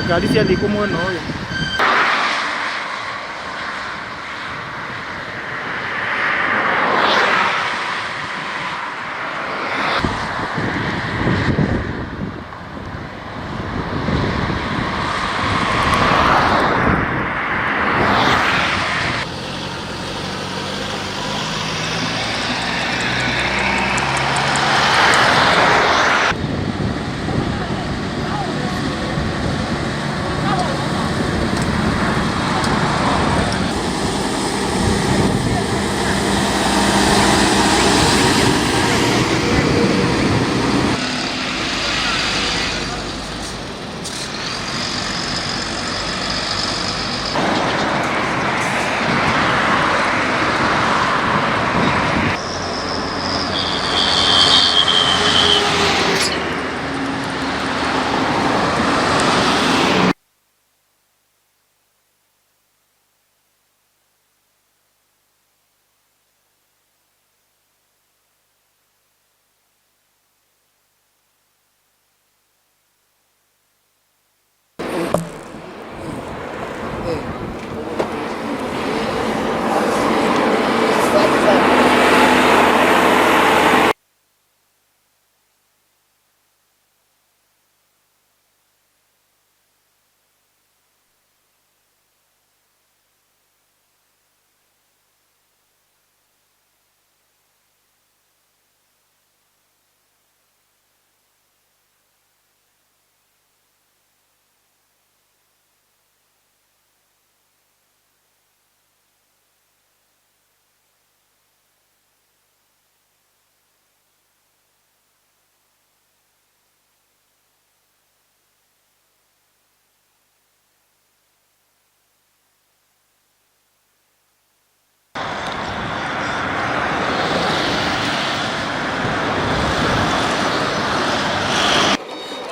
Ngari ciathiĩ kũ mwena ũyũ.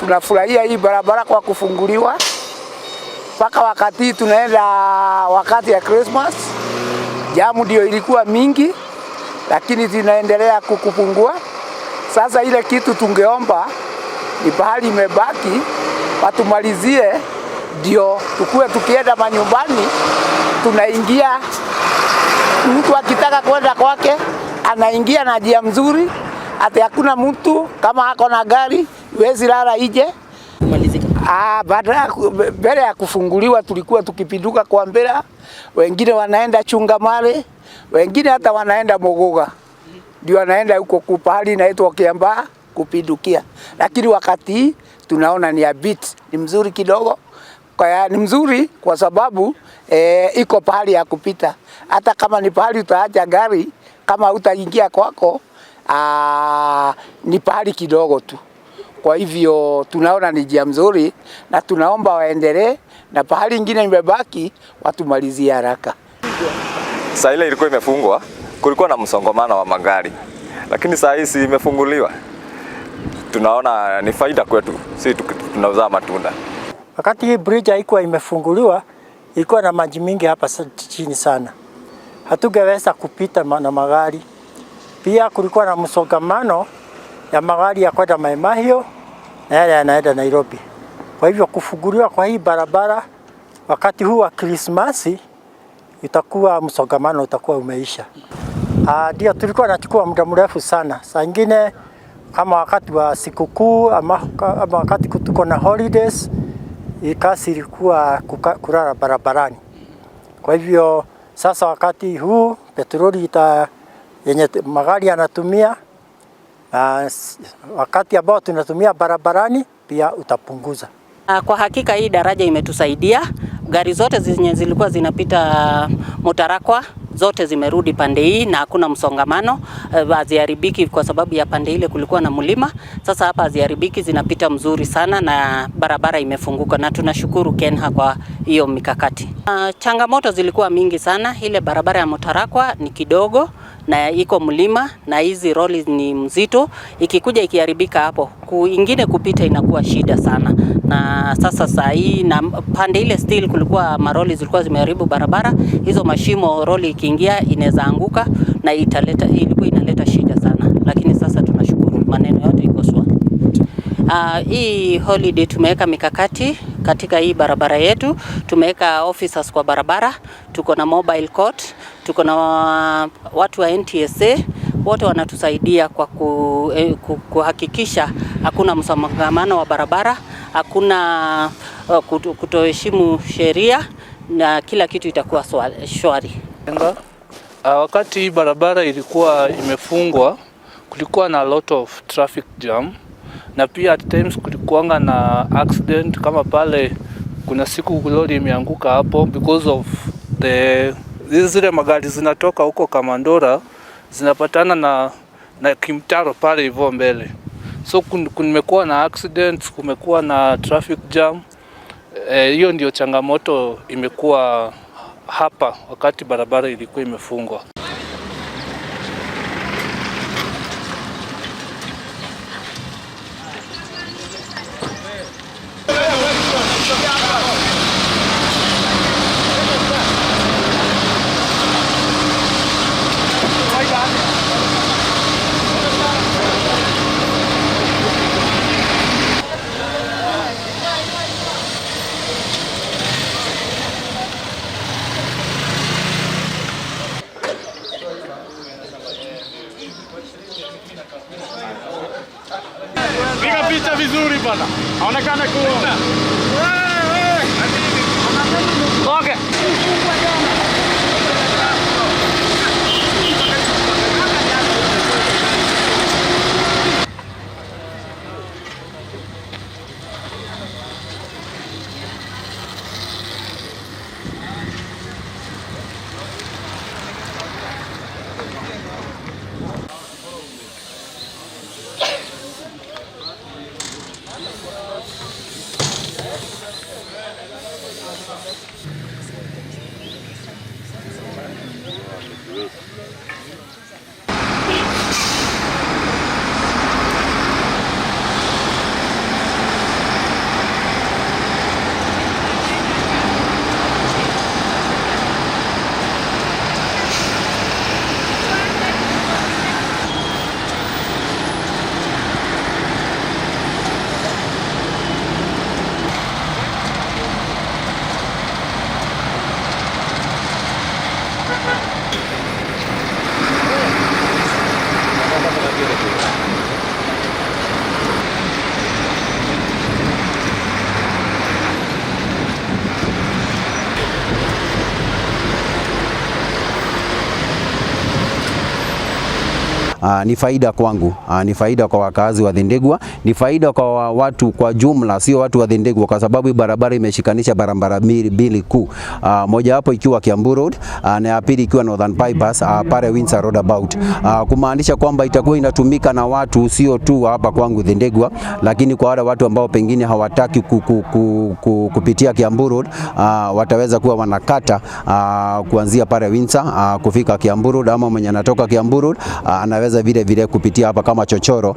Tunafurahia hii barabara kwa kufunguliwa mpaka wakati tunaenda wakati ya Christmas. Jamu ndio ilikuwa mingi, lakini zinaendelea kukupungua. Sasa ile kitu tungeomba ni pahali imebaki watumalizie, ndio tukue tukienda manyumbani tunaingia, mtu akitaka kwenda kwake anaingia na njia mzuri, ati hakuna mtu kama ako na gari wezi lala ije. Ah, baada mbele ya kufunguliwa tulikuwa tukipinduka kwa mbele, wengine wanaenda Chungamare, wengine hata wanaenda Muguga, ndio wanaenda huko kupahali inaitwa Kiambaa kupindukia, lakini wakati tunaona ni a bit ni mzuri kidogo kwa, ni mzuri kwa sababu iko pahali ya kupita, hata kama ni pahali utaacha gari kama utaingia kwako, ni pahali kidogo tu. Kwa hivyo tunaona ni njia mzuri na tunaomba waendelee, na pahali ingine imebaki watumalizie haraka. Saa ile ilikuwa imefungwa, kulikuwa na msongamano wa magari, lakini saa hii si imefunguliwa, tunaona ni faida kwetu si tunauza matunda. Wakati hii bridge haikuwa imefunguliwa, ilikuwa na maji mingi hapa chini sana, hatungeweza kupita na magari. Pia kulikuwa na msongamano ya magari ya kwenda Mai Mahiu na yale yanaenda Nairobi. Kwa hivyo kufunguliwa kwa hii barabara wakati huu wa Krismasi itakuwa msongamano utakuwa umeisha. Ndio tulikuwa nachukua muda mrefu sana. Saa ingine kama wakati wa sikukuu ama wakati tuko na holidays, kazi ilikuwa kulala barabarani. Kwa hivyo sasa wakati huu petroli yenye magari yanatumia, wakati ambao tunatumia barabarani pia utapunguza. Kwa hakika hii daraja imetusaidia. Gari zote zenye zilikuwa zinapita Mutarakwa zote zimerudi pande hii na hakuna msongamano, haziharibiki kwa sababu ya pande ile kulikuwa na mlima. Sasa hapa haziharibiki, zinapita mzuri sana na barabara imefunguka, na tunashukuru KeNHA kwa hiyo mikakati. Changamoto zilikuwa mingi sana. Ile barabara ya Mutarakwa ni kidogo na iko mlima na hizi roli ni mzito, ikikuja ikiharibika hapo ingine kupita inakuwa shida sana. Na sasa saa hii na pande ile still kulikuwa maroli zilikuwa zimeharibu barabara, hizo mashimo roli ikiingia inaweza anguka na ilikuwa inaleta shida sana, lakini sasa tunashukuru maneno yote iko sawa. Hii holiday tumeweka mikakati katika hii barabara yetu. Tumeweka officers kwa barabara, tuko na mobile court, tuko na watu wa NTSA, wote wanatusaidia kwa kuhakikisha hakuna msongamano wa barabara, hakuna kutoheshimu sheria na kila kitu itakuwa shwari. Wakati hii barabara ilikuwa imefungwa, kulikuwa na lot of traffic jam, na pia at times kulikuwanga na accident, kama pale kuna siku lori imeanguka hapo because of the zile magari zinatoka huko Kamandora zinapatana na kimtaro pale hivyo mbele, so kumekuwa na accidents, kumekuwa na traffic jam. Hiyo ndio changamoto imekuwa hapa wakati barabara ilikuwa imefungwa. Piga picha vizuri bana. Aonekane kuona. Okay. Ni faida kwangu, ni faida kwa wakazi wa Thindigua, ni faida kwa watu kwa jumla, sio watu wa Thindigua, kwa sababu barabara imeshikanisha barabara mbili kuu, moja wapo ikiwa Kiambu Road, na ya pili ikiwa Northern Bypass, pale Windsor Roundabout, kumaanisha kwamba itakuwa inatumika na watu sio tu hapa kwangu Thindigua, lakini kwa wale watu ambao pengine hawataki kupitia Kiambu Road, wataweza kuwa wanakata kuanzia pale Windsor kufika Kiambu Road, ama mwenye anatoka Kiambu Road anaweza vile vile kupitia hapa kama chochoro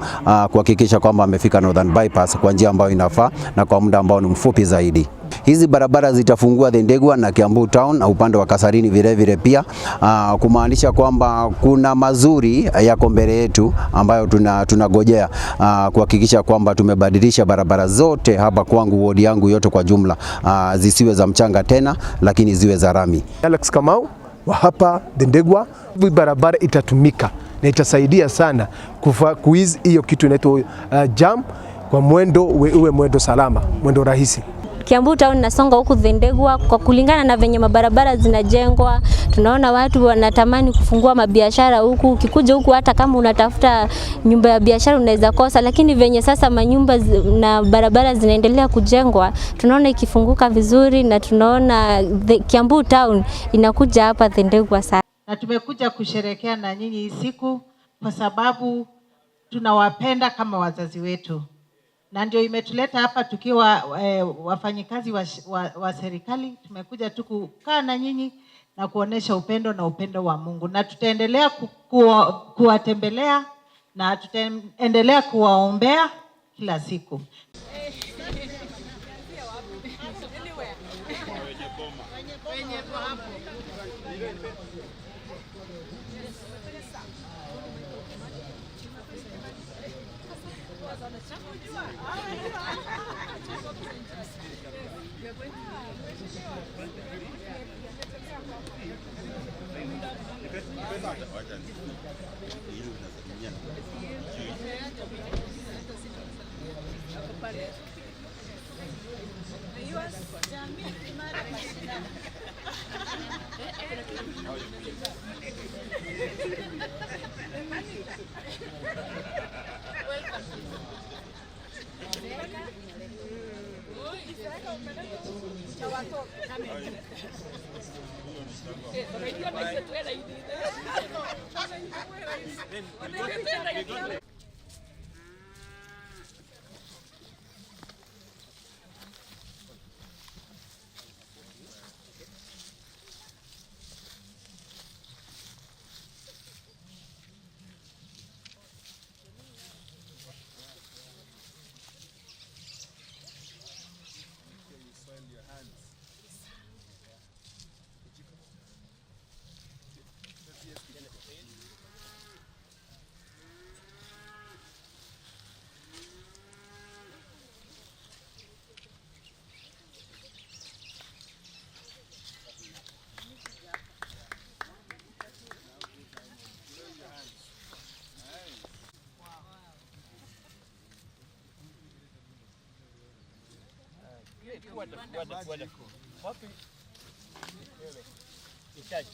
kuhakikisha kwamba amefika Northern Bypass kwa njia ambayo inafaa na kwa muda ambao ni mfupi zaidi. Hizi barabara zitafungua Thindigua na Kiambu Town na upande wa Kasarini vile vile pia, kumaanisha kwamba kuna mazuri yako mbele yetu ambayo tunagojea kuhakikisha kwamba tumebadilisha barabara zote hapa kwangu, wodi yangu yote kwa jumla, zisiwe za mchanga tena, lakini ziwe za rami. Alex Kamau wa hapa Thindigua, barabara itatumika na itasaidia sana kuizi hiyo kitu inaitwa jam kwa mwendo uwe mwendo salama, mwendo rahisi. Kiambu Town nasonga huku Thindigua kwa kulingana na venye mabarabara zinajengwa, tunaona watu wanatamani kufungua mabiashara huku. Ukikuja huku hata kama unatafuta nyumba ya biashara unaweza kosa, lakini venye sasa manyumba na barabara zinaendelea kujengwa, tunaona ikifunguka vizuri na tunaona Kiambu Town inakuja hapa Thindigua sana. Na tumekuja kusherehekea na nyinyi hii siku kwa sababu tunawapenda kama wazazi wetu, na ndio imetuleta hapa tukiwa wafanyikazi wa serikali. Tumekuja tu kukaa na nyinyi na kuonesha upendo na upendo wa Mungu, na tutaendelea kuwatembelea na tutaendelea kuwaombea kila siku.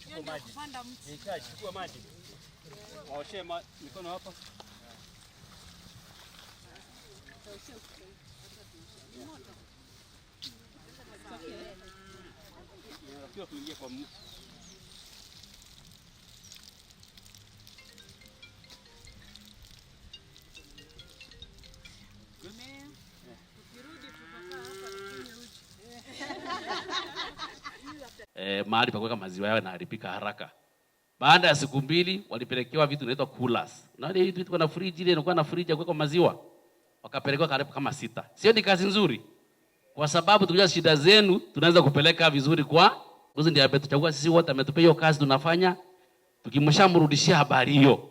Chukua maji. Chukua maji. Waoshe mikono hapa. Inatakiwa kuingia kwa mahali pa kuweka maziwa yao yanaharibika haraka. Baada ya siku 2 walipelekewa vitu vinaitwa coolers. Unaona hivi vitu kuna fridge ile inakuwa na fridge ya kuweka maziwa. Wakapelekewa karibu kama 6. Sio ni kazi nzuri? Kwa sababu tukijua shida zenu tunaweza kupeleka vizuri kwa Mbuzi ndiye ametuchagua sisi wote, ametupea hiyo kazi tunafanya. Tukimshamrudishia habari hiyo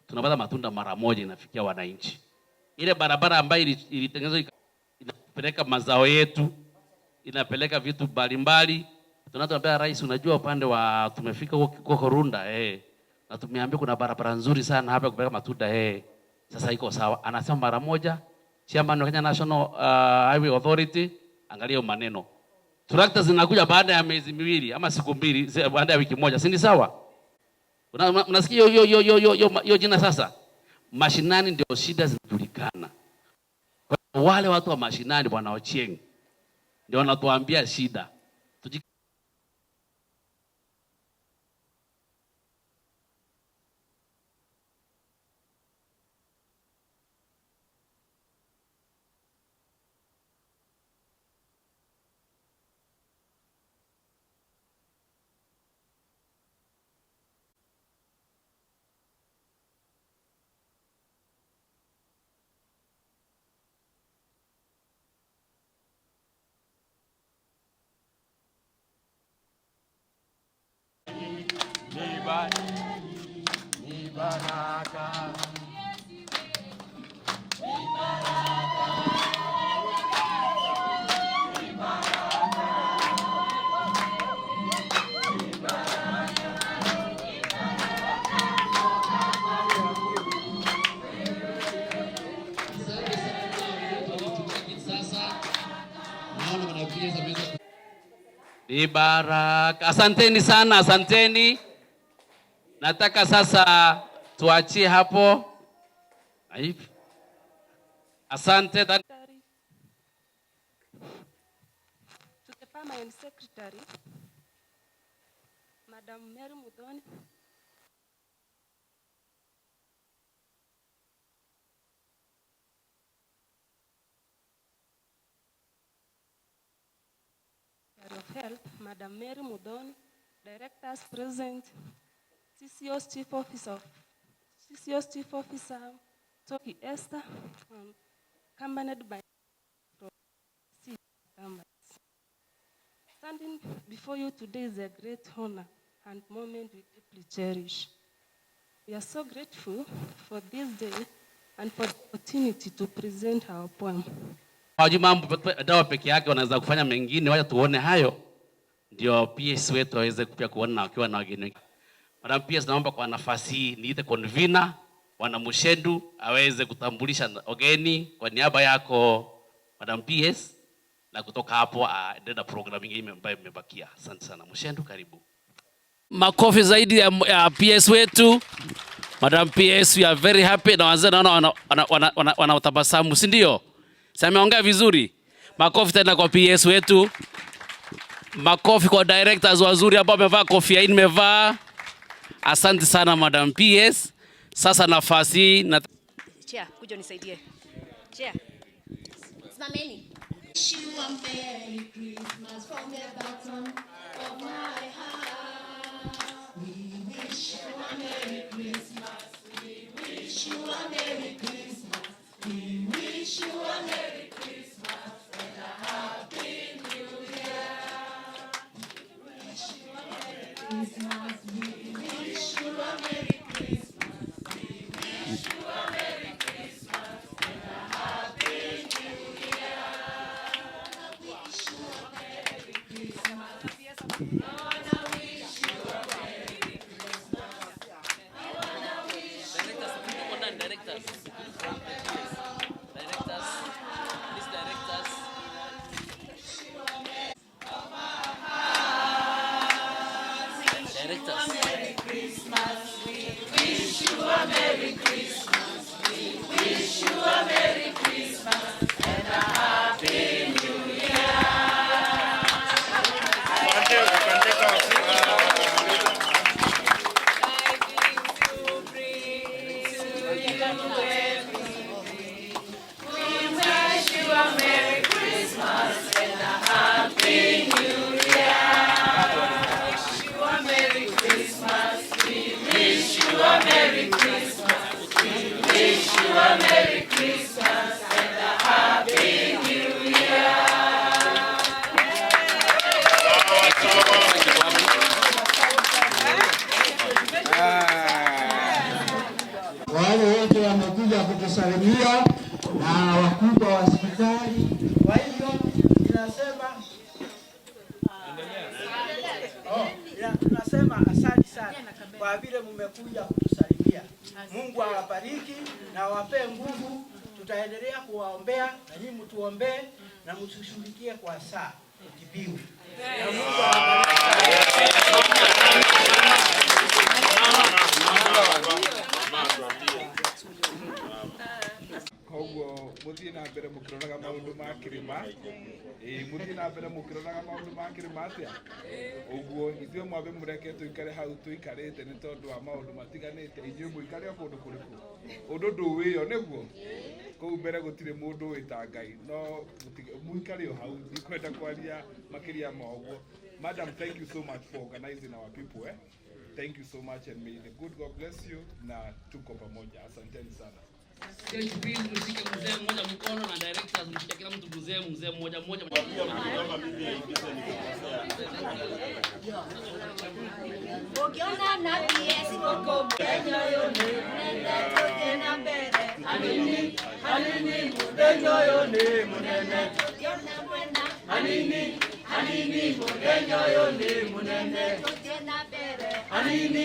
tunapata matunda mara moja inafikia wananchi. Ile barabara ambayo ilitengenezwa inapeleka mazao yetu, inapeleka vitu mbalimbali. Tunatuambia rais, unajua upande wa tumefika huko Runda na tumeambiwa kuna barabara nzuri sana hapa kupeleka matunda. Sasa iko sawa. Anasema mara moja chairman wa Kenya National Highway Authority, angalia maneno. Tractor zinakuja baada ya miezi 2 ama siku 2, baada ya wiki 1, si ni sawa? Unasikia hiyo jina sasa? Mashinani ndio shida zinajulikana. Kwa wale watu wa mashinani bwana Ochieng ndio wanatuambia shida. Ni baraka. Ni baraka. Asanteni sana, asanteni. Nataka sasa tuachie hapo. Asante. To the permanent secretary, Madam Mary Muthoni. Of Health, Madam Mary Muthoni, Directors present, CCO's Chief Officer, CCO's Chief Officer Toki Esther, accompanied by C members. Standing before you today is a great honor and moment we deeply cherish. We are so grateful for this day and for the opportunity to present our poem. Hawajui mambo dawa peke yake, wanaweza kufanya mengine. Wacha tuone hayo, ndio PS wetu aweze pia kuona wakiwa na wageni wengi. Madam PS, naomba kwa nafasi hii niite convener Bwana Mushendu aweze kutambulisha wageni kwa niaba yako Madam PS, na kutoka hapo aendelee na program nyingine ambayo imebakia. Asante sana Mushendu, karibu. Makofi zaidi ya PS wetu. Madam PS, we are very happy na wazee naona wana tabasamu, si ndio? Sasa ameongea vizuri. Makofi tena kwa PS wetu. Makofi kwa directors wazuri ambao wamevaa kofia hii nimevaa. Asante sana Madam PS. Sasa nafasi na Chair, kuja unisaidie. Chair. Simameni. Wish you a Merry Christmas from the bottom of my heart. We wish you a Merry Christmas. We wish you a Merry Christmas. We wish you a Merry Christmas and a Happy New Year. We wish you a Merry Christmas. We wish you a Merry Christmas. We wish you a Merry Christmas and a Happy New Year. Wish you a Merry Christmas. I wanna wish you a Merry Christmas. I wanna wish you a Merry Directors, directors, please, directors. Directors. Merry Christmas. We wish you a Merry Christmas. We wish you a Merry Christmas and a Happy New Year. We wish you a Merry Christmas and a Happy New Year. Wish you a Merry Christmas. We wish you a Merry Christmas. We wish you a Merry Christmas and a Happy New Year. Wale wote wamekuja kutusalimia na wakubwa wa hospitali. Kwa hivyo ninasema oh, tunasema asante sana kwa vile mmekuja kutusalimia. Mungu awabariki na awapee nguvu. Tutaendelea kuwaombea na nyinyi mtuombee na mtushughulikie kwa saa tibiwe. Na Mungu awabariki. Koguo muthie na mbere mukiroraga maundu ma kirima, ĩ muthie na mbere mukiroraga maundu ma kirima atia uguo ithuĩ mwambe mũreke tũikare hau tũikarĩte nĩ tondũ wa maũndũ matiganĩte. Inyuĩ mũikare o kũndũ kũrĩkũ ũndũ ndũwĩyo nĩguo kũu mbere gũtirĩ mũndũ ũĩ ta Ngai no mũikare o hau, ndikwenda kwaria makĩria ma ũguo. Madam, thank you so much for organizing our people, eh? Thank you so much and may the good God bless you, na tuko pamoja. Asanteni sana. Please mshike mzee mmoja mkono na directors mshike kila mtu mzee mzee mmoja mmoja. Ukiona na PS gũkũ mũthenya ũyũ nĩ mũnene, tũthiĩ na mbere hanini hanini, mũthenya ũyũ nĩ mũnene, tũthiĩ na mwena hanini hanini, mũthenya ũyũ nĩ mũnene, tũthiĩ na mbere hanini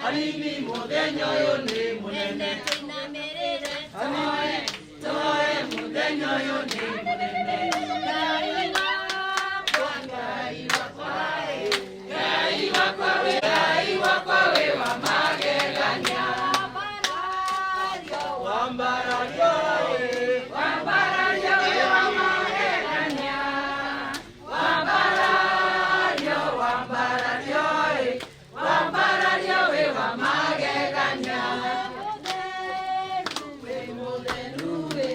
hanini, mũthenya ũyũ nĩ mũnene, tũinamĩrĩre hanini toe, mũthenya ũyũ nĩ mũnene. Ngai wakwa, Ngai wakwa, Ngai wakwa we, Ngai wakwa we wa magegania. Wambarario, wambarario we wa magegania. Wambarario, wambarario, wambarario we wa magegania. Wĩ mũtheru we,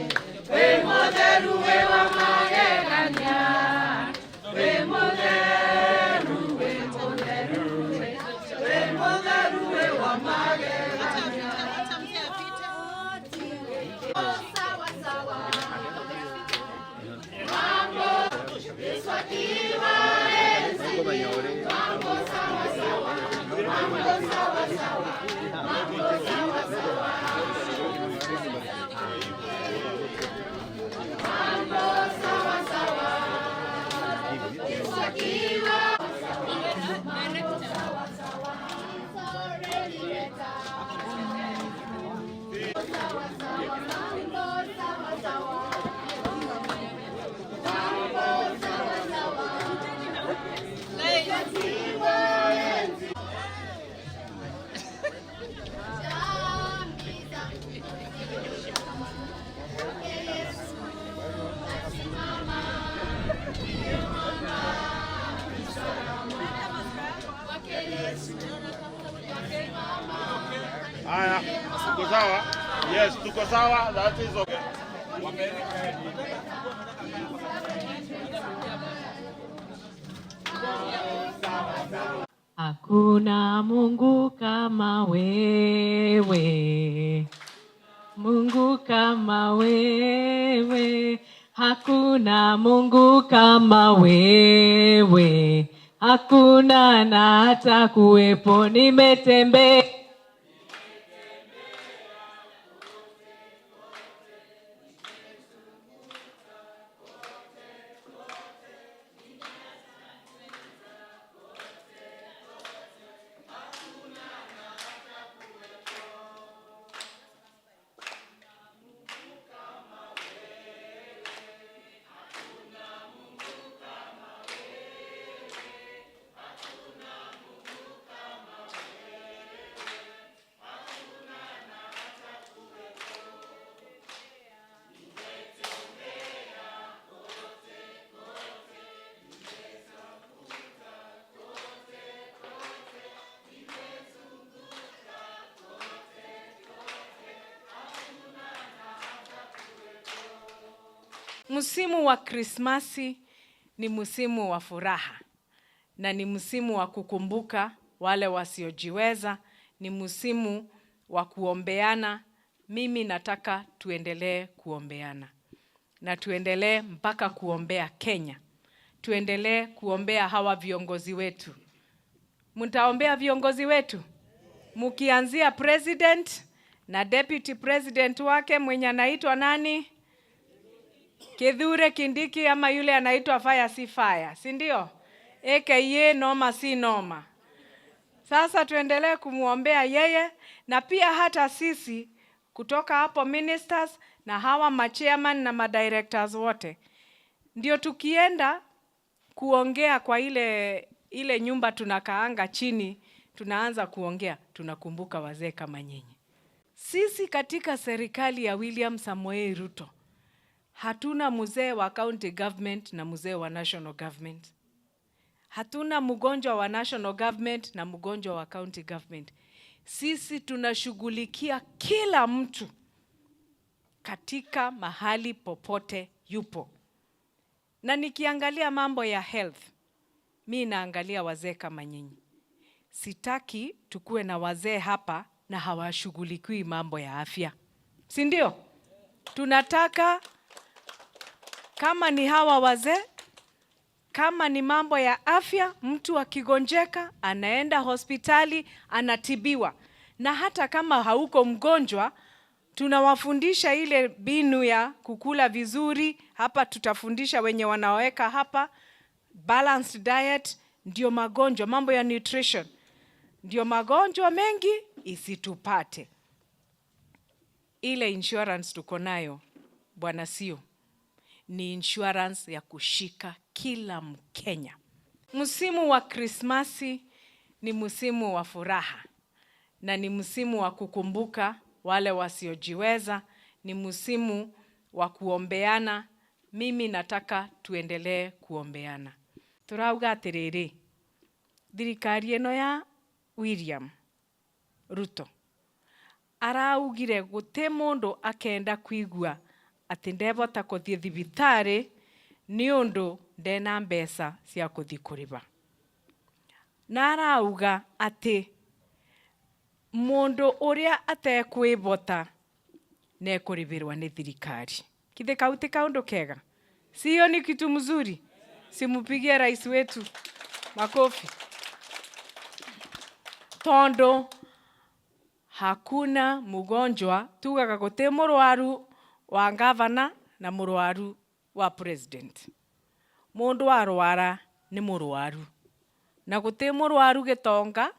wĩ mũtheru we. Yes, tuko sawa. That is okay. Hakuna Mungu kama wewe, Mungu kama wewe, hakuna Mungu kama wewe, hakuna na hata kuwepo. Nimetembea Msimu wa Krismasi ni msimu wa furaha na ni msimu wa kukumbuka wale wasiojiweza, ni msimu wa kuombeana. Mimi nataka tuendelee kuombeana na tuendelee mpaka kuombea Kenya, tuendelee kuombea hawa viongozi wetu. Mtaombea viongozi wetu mkianzia president na deputy president wake mwenye anaitwa nani? Kithure Kindiki ama yule anaitwa fire si fire, si ndio? AKA noma si noma. Sasa tuendelee kumwombea yeye na pia hata sisi kutoka hapo ministers na hawa machairman na madirectors wote, ndio tukienda kuongea kwa ile nyumba tunakaanga chini, tunaanza kuongea, tunakumbuka wazee kama nyinyi. Sisi katika serikali ya William Samoei Ruto hatuna mzee wa county government na mzee wa national government. Hatuna mgonjwa wa national government na mgonjwa wa county government. Sisi tunashughulikia kila mtu katika mahali popote yupo. Na nikiangalia mambo ya health, mi naangalia wazee kama nyinyi. Sitaki tukuwe na wazee hapa na hawashughulikiwi mambo ya afya, si ndio? Tunataka kama ni hawa wazee, kama ni mambo ya afya, mtu akigonjeka anaenda hospitali anatibiwa, na hata kama hauko mgonjwa, tunawafundisha ile mbinu ya kukula vizuri. Hapa tutafundisha wenye wanaweka hapa balanced diet, ndio magonjwa, mambo ya nutrition, ndio magonjwa mengi isitupate. Ile insurance tuko nayo bwana, sio ni insurance ya kushika kila Mkenya. Msimu wa Krismasi ni msimu wa furaha na ni msimu wa kukumbuka wale wasiojiweza, ni msimu wa kuombeana. Mimi nataka tuendelee kuombeana. Turauga atiriri, thirikari ĩno ya William Ruto araugire gũtĩ mũndũ akenda kuigua atĩ ndebota kũthiĩ thibitarĩ nĩ ũndũ ndena mbeca cia kũthiĩ kũrĩba. Na arauga atĩ mũndũ ũrĩa atekwĩbota nekũrĩbĩrwa nĩ thirikari. Kithe kau ti kaũndũ kega? Sio ni kitu mzuri? Simupigie rais wetu makofi. Tondu hakuna mugonjwa tugaga guti murwaru wa gavana na murwaru wa president. Mundu arwara ni murwaru na guti murwaru gitonga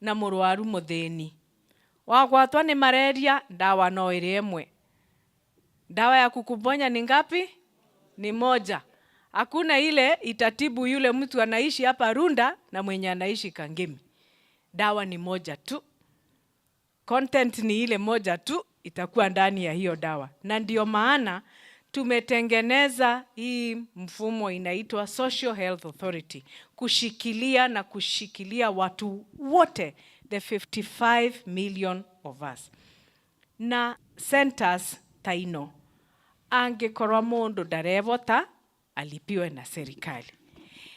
na murwaru muthini. Wagwatwa ni malaria, ndawa no iri imwe. Dawa ya kukuponya ni ngapi? Ni moja. Hakuna ile itatibu yule mtu anaishi hapa Runda na mwenye anaishi Kangemi. Dawa ni moja tu. Content ni ile moja tu itakuwa ndani ya hiyo dawa. Na ndio maana tumetengeneza hii mfumo inaitwa Social Health Authority, kushikilia na kushikilia watu wote, the 55 million of us. Na centers ta ino, angikorwa mundu ndarevota, alipiwe na serikali.